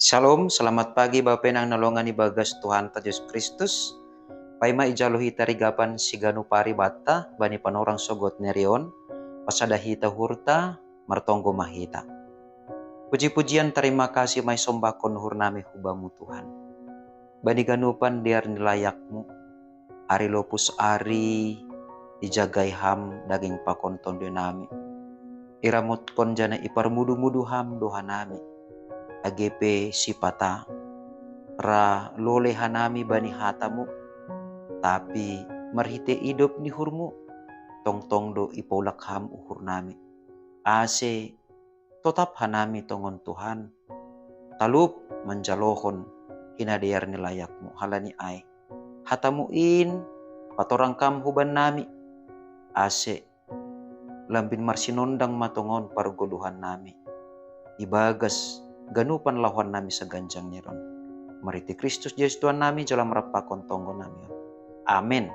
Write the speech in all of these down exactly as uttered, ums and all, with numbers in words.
Shalom, selamat pagi Bapenang nalongan ibagas Tuhanta Jesus Kristus. Paima ijalo hita rigapan siganu pari batta bani panorang sogot nerion, pasada hita hurta, martonggo mahita. Puji-pujian terima kasih mai sombakon hurnami hubamu Tuhan. Bani ganupan diar ni layakmu, ari lopus ari ijagai ham daging pakon tondoi nami. Iramotkon jana iparmudu-mudu ham dohanami. Agepe sipata ra lole hanami bani hatamu, tapi marhite idop ni hurmu, tongtong do ipaulak ham uhurnami. Ase totap hanami tongon Tuhan, talup manjalohon hinadear ni layakmu halani ai. Hatamu in patorang kam huban nami, ase lambin marsinondang matongon pargoluhan nami. Ibagas ganupan lahuan nami saganjang niron. Mariti Kristus Jesus Tuhan nami jalam rapakon tonggo nami. Amen.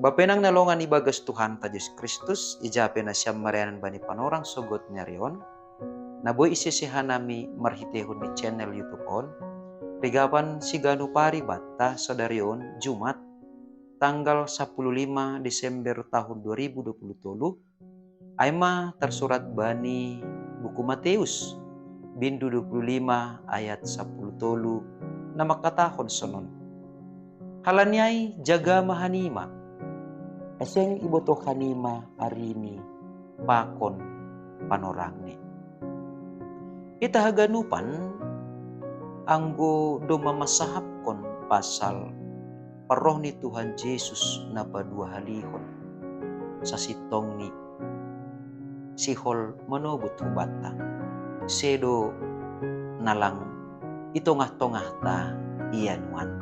Bapenang nalongan ibagas Tuhanta Jesus Kristus, ijape nasiam marianan bani panorang sogot nerion, na boi isese hanami marhitehon ni channel YouTube on, rigapan siganu pari batta sadarion Jumat tanggal sapuluh lima Desember tahun dua ribu dua puluh tolu, aima tersurat bani buku Mateus, bindu dua puluh lima ayat sapuluh tolu, na mangkatahon sonon. Halani ai jaga ma hanima, aseng ibotoh hanima arini pakon panorangni. Hita haganupan anggo domma masahapkon pasal parroh ni Tuhan Jesus na paduahalihon, sasintongni sihol manobut hubatta. Sedo nalang i tongah-tongahta ia nuan.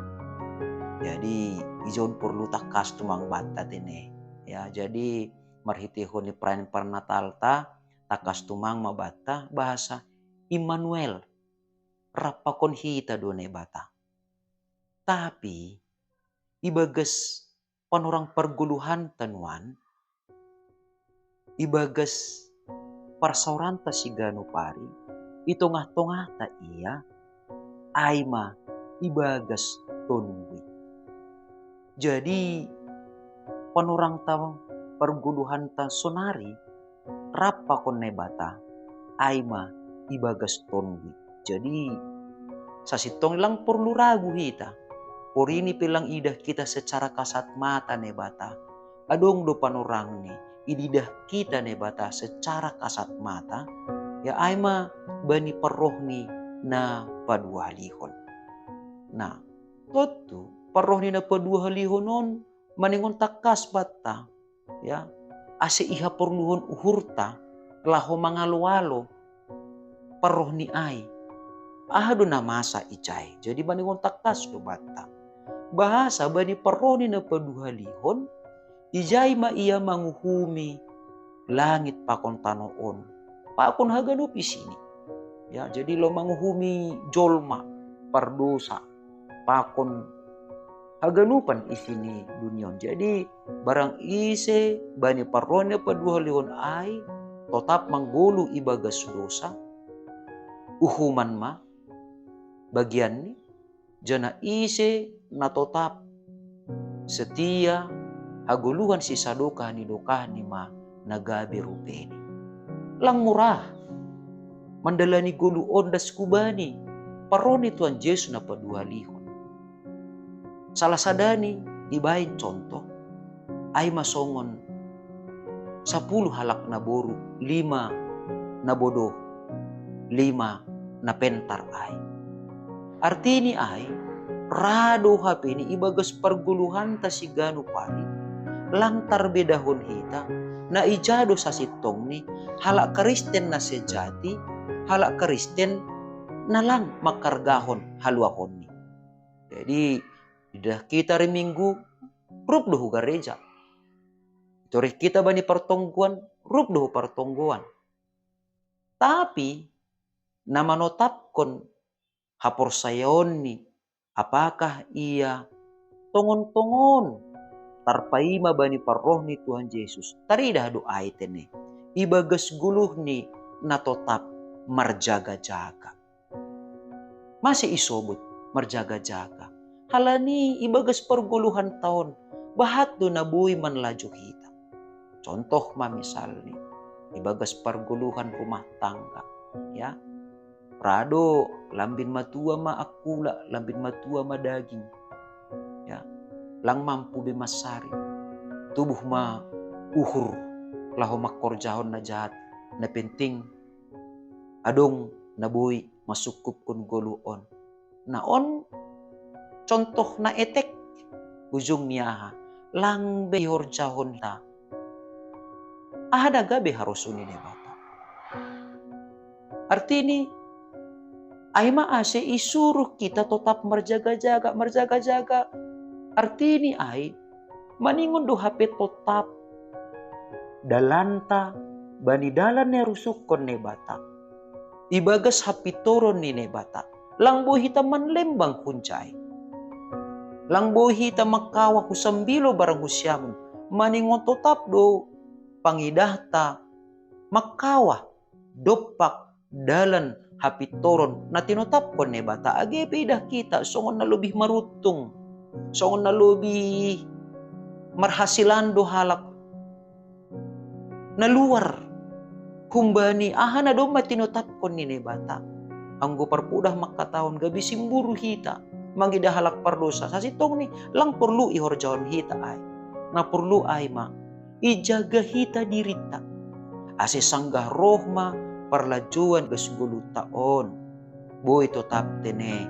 Jadi ijon porlu tangkas tumang batta tene. Ya, jadi marhitehon ni perayaan parnatalta, tangkas tumang ma batta bahasa Immanuel, rap pakon hita do Naibata. Tapi ibagas panorang pargoluhanta nuan, ibagas parsaoranta siganu pari, i tongah-tongahta ia, aima ibagas tonduy. Jadi panorangta pargoluhanta sonari rap pakon Naibata, aima ibagas tonduy. Jadi sasintongni lang porlu ragu hita. Porini pe lang idah kita secara kasat mata Naibata. Adong do panorangni ididah kita Naibata secara kasat mata, ya aima bani parrohni na paduahalihon. Nah, tontu parrohni na paduahalihon on maningon tangkas batta, ya, ase ihaporluhon uhurta laho mangalo-alo parrohni ai. Aha do na masa ijai, jadi maningon tangkas do batta. Bahasa bani parrohni na paduahalihon, ijai ma ia manguhumi langit pakon tano on, pakon haganup isini. Ya, jadi laho manguhumi jolma pardosa pakon haganupan isini dunia on. Jadi barang ise bani parrohni na paduahalihon ai totap manggoluh ibagas dosa, uhuman ma bagianni, janah ise na totap setia hagoluhan sisadokah ni dokahni ma na gabe rupeni. Lang mura mandalani goluh on das hubani parroh ni Tuhan Jesus na paduahalihon. Salah sadani ibaen contoh, ai ma songon sapuluh halak naboru, lima na bodoh, lima na pentar ai. Artini ai, ra do hape ni ibagas pargoluhanta siganup ari, lang tarbedahon hita, na ija do sasintongni halak Kristen na sejati, halak Kristen na lang mangkargahon haluahonni. Jadi idah kita ri Minggu, rup do hu gareja. Torih kita bani partonggoan, rup do hu partonggoan. Tapi na manotapkon haporsayaonni, apakah ia tongon-tongon tarpaima bani parroh ni Tuhan Jesus, taridah do ai tene ibagas goluhni na totap marjaga-jaga. Masi isobut marjaga-jaga. Halani ibagas pargoluhan taon, bahat do na boi manlajo hita. Contoh ma misalni, ibagas pargoluhan rumah tangga, ya. Ra do lambin matua ma angkula, lambin matua ma daging. Ya. Lang mampu be mansari. Tubuh ma uhur laho mangkorjahon na jahat. Na penting adong na boi masukupkon goluh on. Na on contoh na etek, ujungni aha? Lang be ihorjahon ta aha na gabe harosuh ni Naibata. Artini, ai ma ase isuruh hita totap marjaga-jaga, marjaga-jaga. Artini ai, maningon do hape totap dalanta bani dalan na irusuhkon Naibata. Ibagas hapintoron ni Naibata, lang boi hita manlembang hunjai. Lang boi hita mangkawah hu sambilo barang hu siamun, maningon totap do pangidahta mangkawah dompak dalan hapintoron na tinotapkon Naibata. Age pe idah hita songon na lobih maruntung, songon na lobih marhasilan do halak na luar humbani aha na domma tinotapkon ni Naibata. Anggo parpodah mangkatahon gabe simburu hita mangidah halak pardosa, sasintongni lang porlu ihorjahon hita ai. Na porlu ai ma ijaga hita dirinta, ase sanggah roh ma parlajoan bagas goluhta on, boi totap tene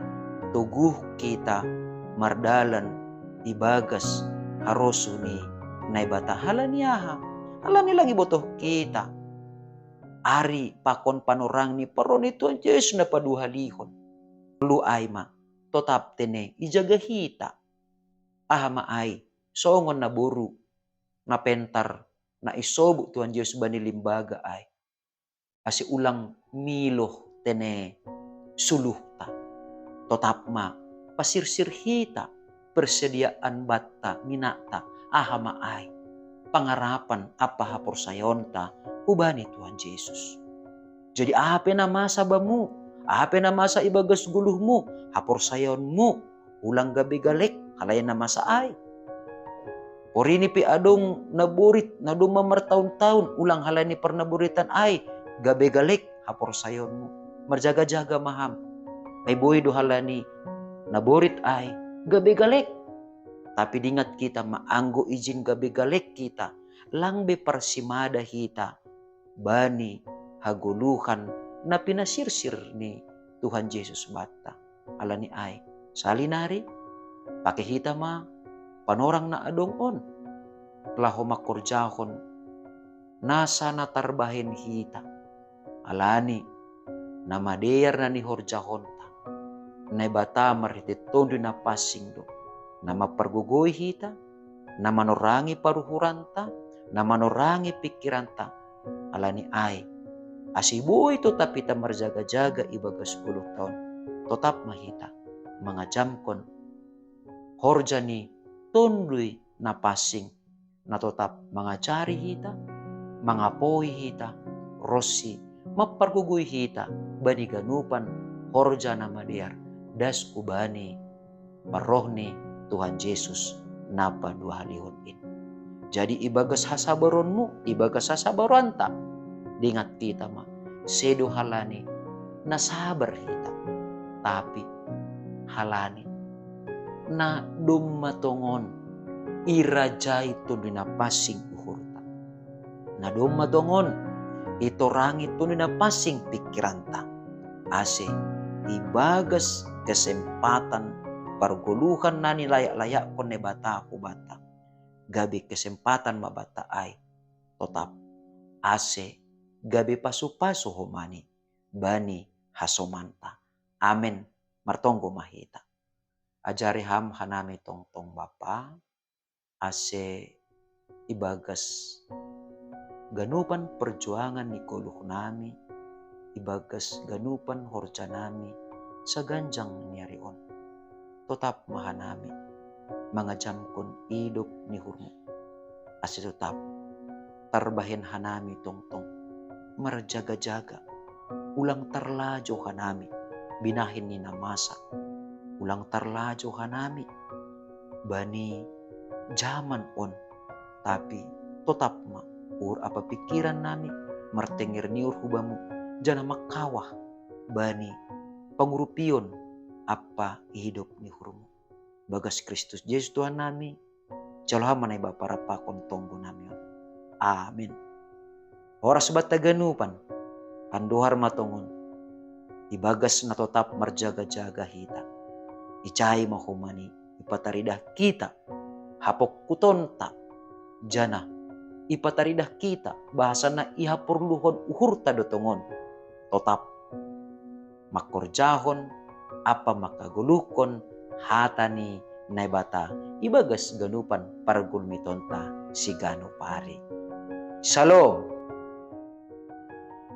toguh hita mardalan ibagas harosuh ni Naibata. Halani aha? Halani lang ibotoh hita ari pakon panorang ni parroh ni Tuhan Jesus na paduahalihon. Porlu ai ma totap tene ijaga hita. Aha ma ai? Songon na boru na pentar na isobut Tuhan Jesus bani limbaga ai, ase ulang miloh tene suluhta. Totap ma pasirsir hita persediaan banta, minakta, aha ma ai, pangarapan ampa haporsayaonta hubani Tuhan Jesus. Jadi aha pe na masa bamu, aha pe na masa ibagas goluhmu, haporsayaonmu, ulang gabe galek halani na masa ai. Porini pe adong naborit na domma martaon-taon, ulang halani parnaboritan ai gabe galek haporsayaonmu. Marjaga-jaga ma ham. Ai boi do halani naborit ai gabe galek. Tapi diingat hita ma, anggo ijin gabe galek hita, lang be parsimada hita bani hagoluhan na pinasirsir ni Tuhan Jesus banta. Halani ai, sahali nari pake hita ma panorang na adong on laho mangkorjahon nasa na tarbahen hita. Halani na madear na nihorjahonta, Naibata marhite Tonduy Na Pansing do na mampargogoi hita, na manorangi paruhuranta, na manorangi pingkiranta. Halani ai, ase boi totap hita marjaga-jaga ibagas goluhta on, totap ma hita mangajamkon horja ni Tonduy Na Pansing, na totap mangajari hita, mangapoi hita, ronsi mampargogoi hita bani ganupan horja na madear das hubani parroh ni Tuhan Jesus na paduahalihon in. Jadi ibagas hasabaronmu, ibagas hasabaranta, diingat hita ma, sedo halani na sabar hita, tapi halani na domma tongon irajai Tonduy Na Pansing uhurta. Na domma tongon itorangi Tonduy Na Pansing pingkiranta, ase ibagas kesempatan pargoluhan na nilayak-layakkon Naibata hubanta, gabe kesempatan ma banta ai totap, ase gabe pasu-pasu homani bani hasomanta. Amen. Martonggo ma hita. Ajari ham hanami tongtong Bapa, ase ibagas ganupan perjuangan ni goluhnami, ibagas ganupan horjanami saganjang ni ari on, totap ma hanami mangajamkon idop ni uhurmu, ase totap tarbahen hanami tongtong marjaga-jaga, ulang tarlajo hanami binahen ni na masa. Ulang tarlajo hanami bani jaman on, tapi totap ma uhur apa pikiran nami martenger ni uhur hu Bamu, janah mangkawah bani pangurupion ampa idop ni uhurmu. Bagas Kristus Jesus Tuhan nami, jalo Ham ma Naibata rap pakon tonggo nami on. Amin. Horas banta ganupan, pandohar ma tongon, ibagas na totap marjaga-jaga hita. Ijai ma homa ni ipataridah hita hapongkutonta, janah ipataridah hita bahasa na ihaporluhon uhurta do tongon totap mangkorjahon ampa mangkagoluhkon hata ni Naibata ibagas ganupan pargulmitonta siganup ari. Shalom.